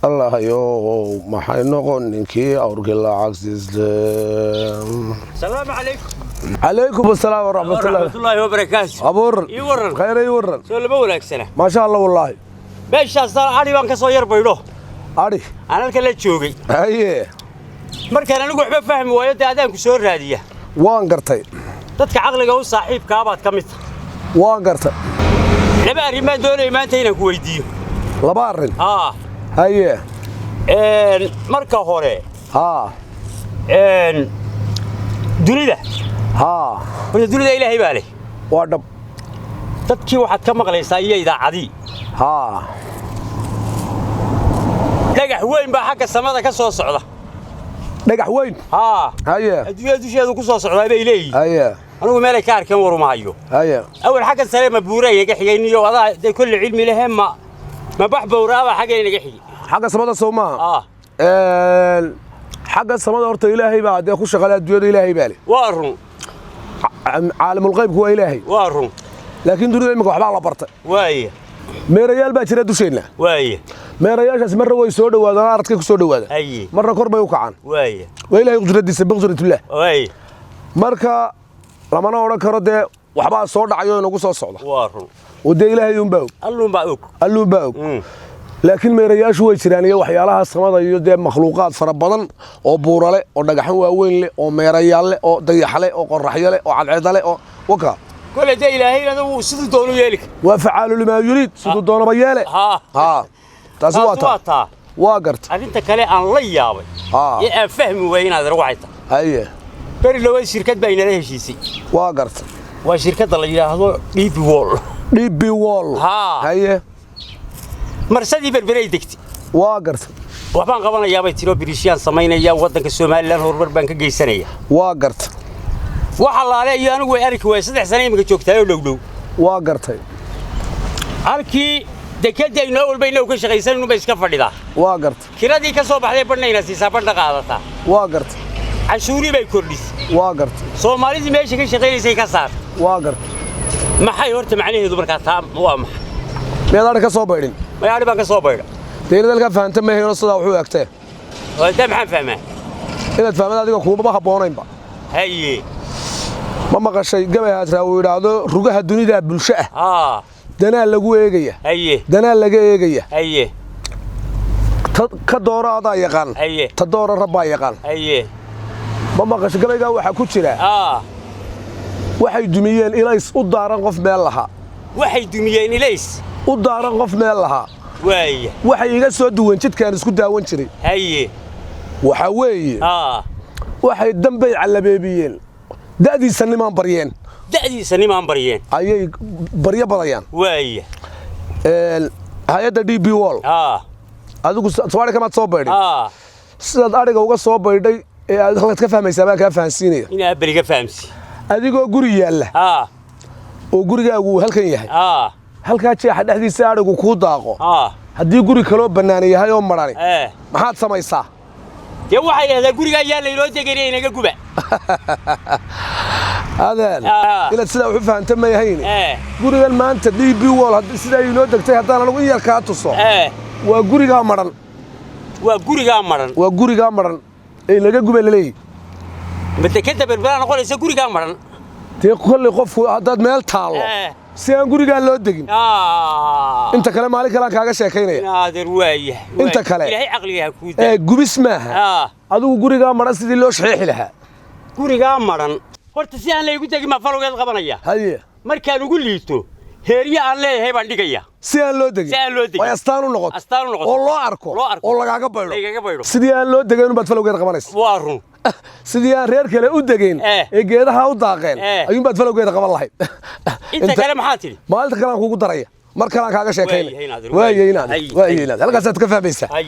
Allahayow, maxay noqon ninkii awrkii lacag siiste? السلام عليكم. Calaykum asalaam waraxmatullahi. ورحمة الله وبركاته. Abuuran. Ii waran. Khayr, ii waran. Soo lama wanaagsana? Maasha Allah, wallaahi. Meeshaasaan adhi baan ka soo yar baydho. Adhi? Aan halka la joogay. Haye. Markaan anigu waxba fahmi waayo, dee adaanku soo raadiya. Waan gartay. Dadka caqliga u saaxiibkaa baad ka mid tahay. Waan gartay. Laba arrin baan doonaya maanta inaan ku weydiiyo. Laba arrin? Haa. Haye. Marka hore, haa dunida, horta dunida Ilaahay baa leh. Waa dhab. Dadkii waxaad ka maqlaysaa iyo idaacadii, dhagax weyn baa xagga samada ka soo socda. Dhagax weyn? Haa. Haye. Adduunyada dusheedu ku soo socdaa bay leeyihiin. Haye. Anigu meelay ka arkeen waruma hayo. Haye. Awal xagga sare ma buura inaga xigay niyo? Adaa dee kulli cilmi lehe, ma bax bowraaba xagga inaga xigay? Xagga samada sow maaha? Aa. Xagga samada horta Ilaahay baa dee ku shaqale, adduunyada Ilaahay baa leh. Waa run. Caalimulqaybku waa Ilaahay. Waa run. Laakiin dunida imika waxbaa la bartay. Waaya. Meerayaal baa jira dusheenna. Waaya. Meerayaashaas marna way soo dhowaadaan, aradkay ku soo dhowaadaan. Haye. Marna kor bay u kacaan. Waaya. Waa Ilahay qudradiisa, biqudratillah. Waaya. Marka lamana odhan karo dee waxbaa soo dhacayo inagu soo socda. Waa run. Oo dee Ilaahay unbaa og. Alluunbaa og. Alluunbaa og. Laakiin meerayaashu way jiraan iyo waxyaalaha samada iyo dee makhluuqaad fara badan oo buurale oo dhagaxan waaweyn leh oo meerayaal leh oo dayaxle oo qoraxyo leh oo cadceeda leh oo waka. Kole dee Ilaahayna wuu siduu doonu yeeli kara. Waa facaalu limaa yuriid, siduu doonaba yeele. Haa. Haa, taasi waa. Taasi waa taa. Taa. Waa garta. Arrinta kale aan la yaabay ee aan fahmi waayey inaad waxay tahay, haye. Beri dhawaa shirkad baa inala heshiisay. Waa garta. Waa shirkadda la yidhaahdo DP World. DP World? Haa. Haye. Marsadii Berberay degtay. Waa garta. Waxbaan qabanayaabay tiroo, biriishyaan samaynaya, waddanka Somalilan horumar baan ka geysanaya. Waa garta. Wax allaale iyo anigu way arki waay, 3 sano iminka joogtaayoo dhowdhow. Waa gartay. Halkii dekedda inoo walba inagu ka shaqaysanaynu bay iska fadhidaa. Waa gartay. Kiradii ka soo baxday badhnayna siisaa, badhna qaadataa. Waa gartay. Cashuurii bay kordhisay. Waa gartay. Soomaalidii meesha ka shaqaynaysay ka saartay. Waa gartay. Maxay horta macnaheedu markaa taa waa maxay? Miyaad adhi ka soo baydhin? Mayaadhi baan ka soo baydha. Dee inaad halkaa fahanta mahayno, sidaa wuxuu egtee. Oo dee maxaan fahmaa? Inaad fahmada adiga kuumaba habboonaynba. Haye. Ma maqashay gabay haatraa uu yidhaahdo rugaha dunidaa bulsho ah? Haa. Danaa lagu eegaya. Haye. Danaa laga eegaya. Haye. Ka dooro adaa yaqaan. Haye. Ta dooro rabbaa yaqaan. Haye. Ma maqashay gabaygaa waxaa ku jira? Haa. Waxay dumiyeen ilays u daaran qof meel lahaa. Waxay dumiyeen ilays u daaran qof meel lahaa. Waaya. Waxay iga soo duwan jidkaan isku daawan jiray. Haye. Waxaa weeye, waxay dambay callabeebiyeen, da'diisa nimaan baryeen. Da'diisa nimaan baryeen. Ayay baryo badayaan. Waaya. Hay-adda DP World, adigu Soomaali kamaad soo baydhin? Haa. Sidaad adhiga uga soo baydhay ee aad halkaad ka fahmaysaa baan kaa fahansiinaya. Inaa beriga fahamsi. Adigoo guri yaalla oo gurigaagu uu halkan yahay, halkaa jeexa dhexdiisa adhigu kuu daaqo, haddii guri kaloo bannaan yahay oo madhani, maxaad samaysaa? Dee waxay dhahdaa, guriga ayaa laynoo deganaya, inaga guba. Adeen, inaad sidaa wax u fahanta mayahayne. Gurigan maanta DP World sidaa inoo degtay, haddaan anigu in yar kaa tuso, waa gurigaa madhan. Waa gurigaa madhan. Waa gurigaa madhan ee laga gubay laleeyahy. Ma dekeda Berberaa noqonaysa gurigaa madhan? Dee kolley qofku haddaad meel taallo, si aan gurigaa loo degin. Inta kale maalin kalean kaaga sheekaynaya. Naadir, waaya. Inta kale. Ilaahay caqliga ha kuu Ee daa. Gubis maaha. Adigu gurigaa madhan sidii loo shaxiixi lahaa. Gurigaa madhan horta si aan laygu degin baa falowgeed qabanaya. Haye. Markaan ugu liito, heeryo aan leeyahay baan dhigaya. Si aan loo degin. Si aan loo degin. Way astaan u noqoto. Astaan u noqoto. Oo loo arko. Loo arko. Oo lagaaga baydho. Lagaga baydho. Sidii aan loo degayn baad falowgeed qabanaysa. Waa run. Sidii aan reer kale u degayn ee geedaha u daaqeen ayuunbaad falowgeeda qaban lahayd. Inta kale maxaa tidhi? Maalinta kalean kugu daraya, mar kalean kaaga sheekaynay. Waayahay, Naadir. Waayahay, Naadir. Hay. Waayahay, Naadir. Halkaasaad ka fahmaysaa. Hay.